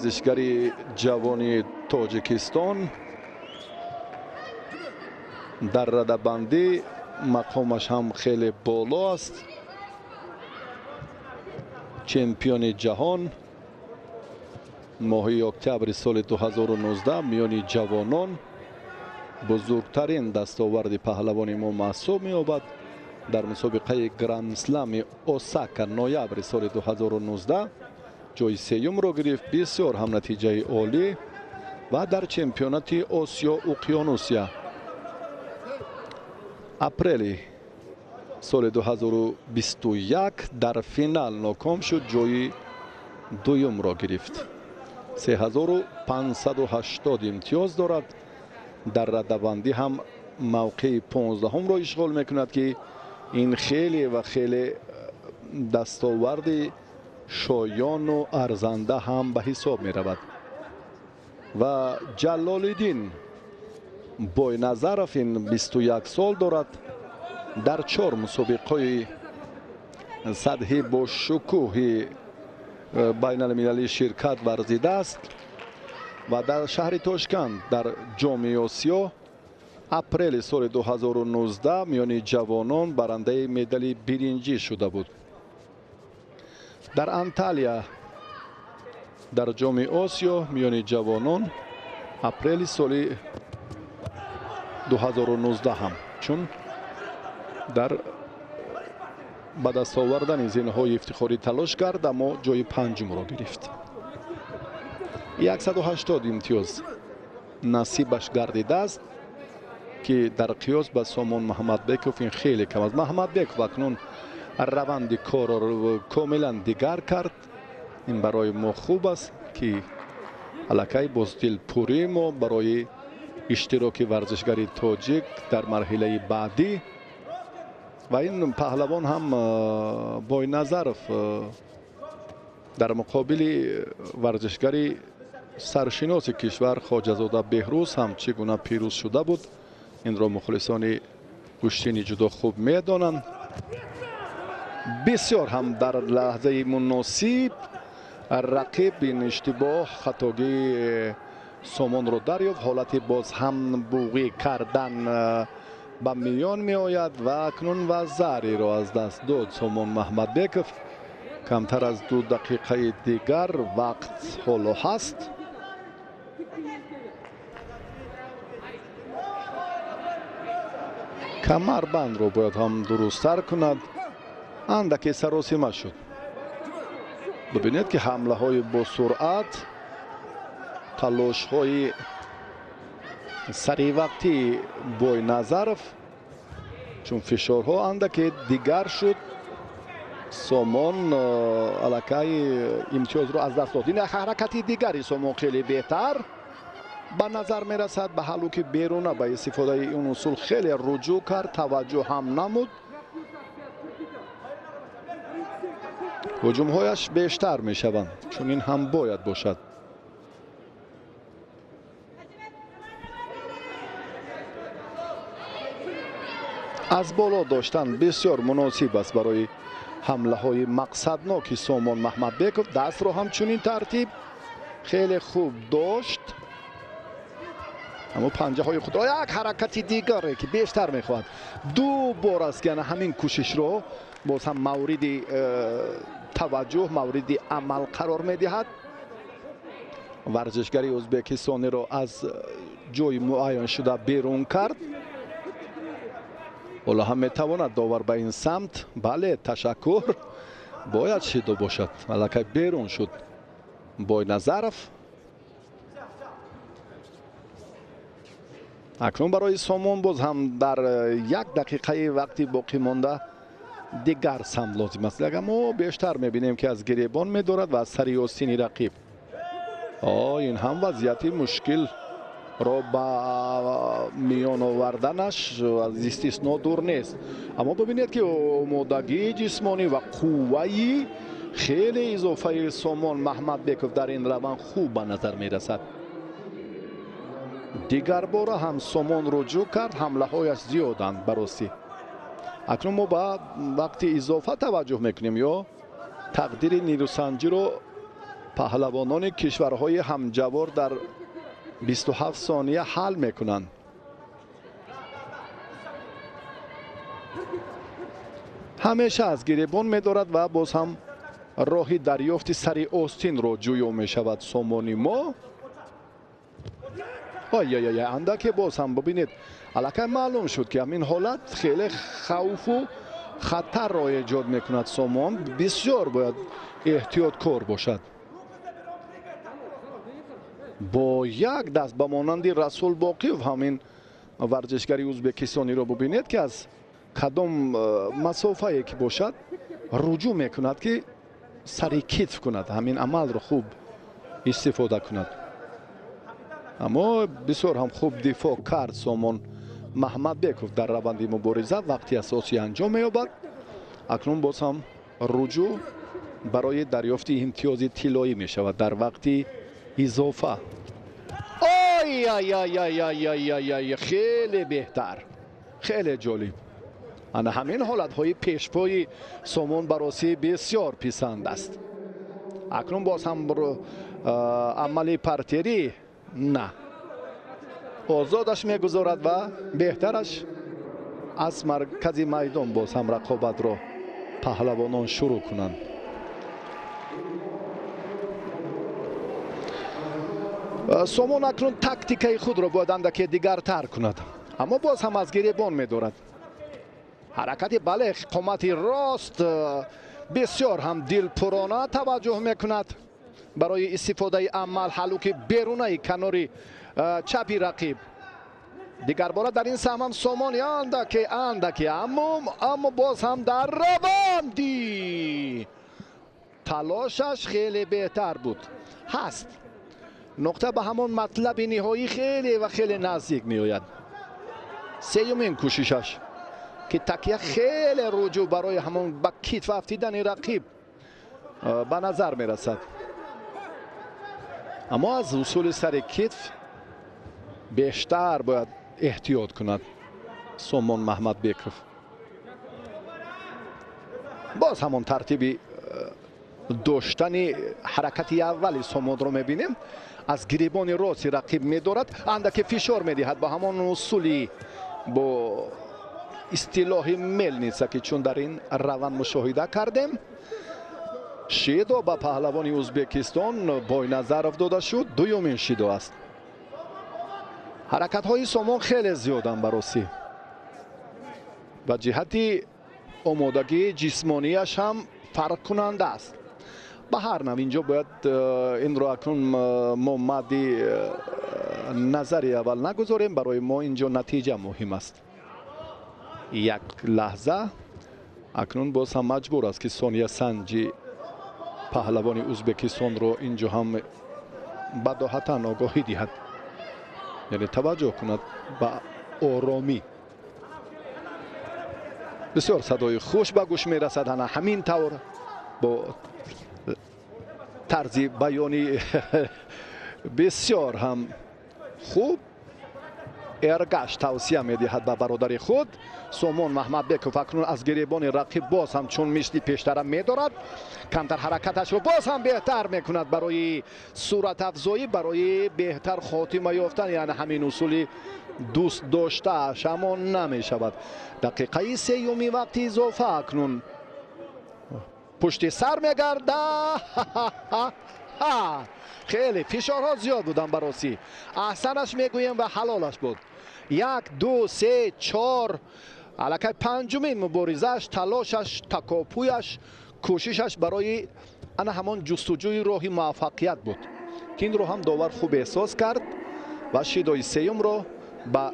Варзишгари ҷавони Тоҷикистон дар радабандӣ мақомаш ҳам хеле боло аст. Чемпиони ҷаҳон моҳи октябри соли 2019 миёни ҷавонон бузургтарин дастоварди паҳлавони мо маҳсуб меёбад. Дар мусобиқаи Гранд-Слами Осака ноябри соли 2019 ҷои сеюмро гирифт. Бисёр ҳам натиҷаи олӣ. Ва дар чемпионати Осиё Уқёнусия апрели соли 2021 дар финал ноком шуд, ҷои дуюмро гирифт. 3580 имтиёз дорад. Дар радабандӣ ҳам мавқеи 15-умро ишғол мекунад, ки ин хеле ва хеле дастоварди шоёну арзанда ҳам ба ҳисоб меравад. Ва Ҷалолиддин Бойназаров ин 21 сол дорад. Дар 4 мусобиқаи сатҳи бошукӯҳи байналмилалӣ ширкат варзидааст ва дар шаҳри Тошканд дар Ҷоми Осиё апрели соли 2019 миёни ҷавонон барандаи медали биринҷӣ шуда буд. Дар Анталия дар Ҷоми Осиё миёни ҷавонон апрели соли 2019 ҳам чун дар ба даст овардани зинаҳои ифтихорӣ талош кард, аммо ҷои панҷумро гирифт. 180 имтиёз насибаш гардидааст, ки дар қиёс ба Сомон Маҳмадбеков ин хеле кам аст. Маҳмадбеков акнун раванди корро комилан дигар кард. Ин барои мо хуб аст, ки аллакай боз дилпурии мо барои иштироки варзишгари тоҷик дар марҳилаи баъдӣ. Ва ин паҳлавон ҳам Бойназаров дар муқобили варзишгари саршиноси кишвар Хоҷазода Беҳрӯз ҳам чӣ гуна пирӯз шуда буд, инро мухлисони гӯштини ҷудо хуб медонанд. Бисёр ҳам дар лаҳзаи муносиб рақиб ин иштибоҳ хатогии Сомонро дарёфт. Ҳолати боз ҳам буғӣ кардан ба миён меояд ва акнун вазариро аз даст дод Сомон Маҳмадбеков. Камтар аз 2 дақиқаи дигар вақт ҳоло ҳаст. Камарбандро бояд ҳам дурусттар кунад. Андаке саросима шуд. Бибинед, ки ҳамлаҳои босуръат, талошҳои саривақтии Бойназаров, чун фишорҳо андаке дигар шуд, Сомон аллакай имтиёзро аз даст дод. Ин ҳаракати дигари Сомон хеле беҳтар ба назар мерасад. Ба ҳалу ки беруна ба истифодаи ин усул хеле руҷӯъ кард, таваҷҷӯҳ ҳам намуд. Ҳуҷумҳояш бештар мешаванд, чунин ҳам бояд бошад. Аз боло доштан бисёр муносиб аст барои ҳамлаҳои мақсадноки Сомон Маҳмадбеков. Дастро ҳамчунин тартиб хеле хуб дошт, аммо панҷаҳои худро як ҳаракати дигаре ки бештар мехоҳад. Ду бор аст, ки ана ҳамин кӯшишро боз ҳам мавриди таваҷҷӯҳ, мавриди амал қарор медиҳад. Варзишгари ӯзбекистониро аз ҷои муайяншуда берун кард. Ҳоло ҳам метавонад довар ба ин самт. Бале, ташаккур, бояд шидо бошад. Аллакай берун шуд Бойназаров. Акнун барои Сомон боз ҳам дар 1 дақиқаи вақти боқӣ монда дигар самт лозим аст. Аммо бештар мебинем, ки аз гиребон медорад ва аз сари остини рақиб. Ин ҳам вазъияти мушкил ро ба миён оварданаш аз истисно дур нест. Аммо бибинед, ки омодагии ҷисмонӣ ва қувваи хеле изофаи Сомон Маҳмадбеков дар ин раванд хуб ба назар мерасад. Дигар бора ҳам Сомон руҷӯъ кард, ҳамлаҳояш зиёданд баростӣ. Акнун мо ба вақти изофа таваҷҷӯҳ мекунем ё тақдири нерӯсанҷиро Паҳлавонони кишварҳои ҳамҷавор дар 27 сония ҳал мекунанд. Ҳамеша аз гиребон медорад ва боз ҳам роҳи дарёфти сари остинро ҷӯё мешавад Сомони мо. Ой-ой-ой, андаке боз ҳам бибинед, аллакай маълум шуд, ки ҳамин ҳолат хеле хавфу хатарро эҷод мекунад. Сомон бисёр бояд эҳтиёткор бошад. Бо як даст ба монанди Расул Боқиев ҳамин варзишгари ӯзбекистониро бибинед, ки аз кадом масофае ки бошад руҷӯъ мекунад, ки сари китф кунад, ҳамин амалро хуб истифода кунад. Аммо бисёр ҳам хуб дифоъ кард Сомон Маҳмадбеков дар раванди мубориза. Вақти асосӣ анҷом меёбад. Акнун боз ҳам руҷӯъ барои дарёфти имтиёзи тиллоӣ мешавад дар вақти изофа. Ой-ай-ай-ай-ай-ай, хеле беҳтар, хеле ҷолиб. Ана ҳамин ҳолатҳои пешпои Сомон баросӣ бисёр писанд аст. Акнун боз ҳам амали партерӣ на озодаш мегузорад ва беҳтараш аз маркази майдон боз ҳам рақобатро паҳлавонон шурӯъ кунанд. Сомон акнун тактикаи худро бояд андаке дигартар кунад, аммо боз ҳам аз гиребон медорад. Ҳаракати бале, қомати рост бисёр ҳам дилпурона таваҷҷӯҳ мекунад барои истифодаи амал ҳалуки берунаи канори чапи рақиб. Дигарбора дар ин саҳм ҳам Сомон андаке андаке, аммо боз ҳам дар раванди талошаш хеле беҳтар буд. Ҳаст нуқта ба ҳамон матлаби ниҳоӣ хеле ва хеле наздик меояд. Сеюмин кӯшишаш ки такя хеле руҷӯъ барои ҳамон ба китф афтидани рақиб ба назар мерасад, аммо аз усули сари китф бештар бояд эҳтиёт кунад Сомон Маҳмадбеков. Боз ҳамон тартиби доштани ҳаракати аввали Сомонро мебинем. Аз гиребони рости рақиб медорад, андаке фишор медиҳад ба ҳамон усули бо истилоҳи мелница, ки чун дар ин раванд мушоҳида кардем. Шидо ба паҳлавони Ӯзбекистон Бойназаров дода шуд. Дуюмин шидо аст. Ҳаракатҳои Сомон хеле зиёданд баросӣ ва ҷиҳати омодагии ҷисмонияш ҳам фарқкунанда аст. Ба ҳар нав инҷо бояд инро акнун мо мадди назари аввал нагузорем. Барои мо инҷо натиҷа муҳим аст. Як лаҳза акнун боз ҳам маҷбур аст, ки сония санҷи паҳлавони Ӯзбекистонро инҷо ҳам бадоҳатан огоҳӣ диҳад, яъне таваҷҷӯҳ кунад ба оромӣ. Бисёр садои хуш ба гӯш мерасад. Ана ҳамин тавр бо тарзи баёни бисёр ҳам хуб Эргаш тавсия медиҳад ба бародари худ. Сомон Маҳмадбеков акнун аз гиребони рақиб боз ҳам чун мисли пештара медорад, камтар ҳаракаташро боз ҳам беҳтар мекунад барои суратафзоӣ, барои беҳтар хотима ёфтан, яъне ҳамин усули дӯст доштааш, аммо намешавад. Дақиқаи сеюми вақти изофа акнун пушти сар мегарда. Хеле фишорҳо зиёд буданд баросӣ. Аҳсанаш мегӯем ва ҳалолаш буд. 1, 2, 3, 4, аллакай панҷумин муборизааш, талошаш, такопӯяш, кӯшишаш барои ана ҳамон ҷустуҷӯи роҳи муваффақият буд, ки инро ҳам довар хуб эҳсос кард ва шидои сеюмро ба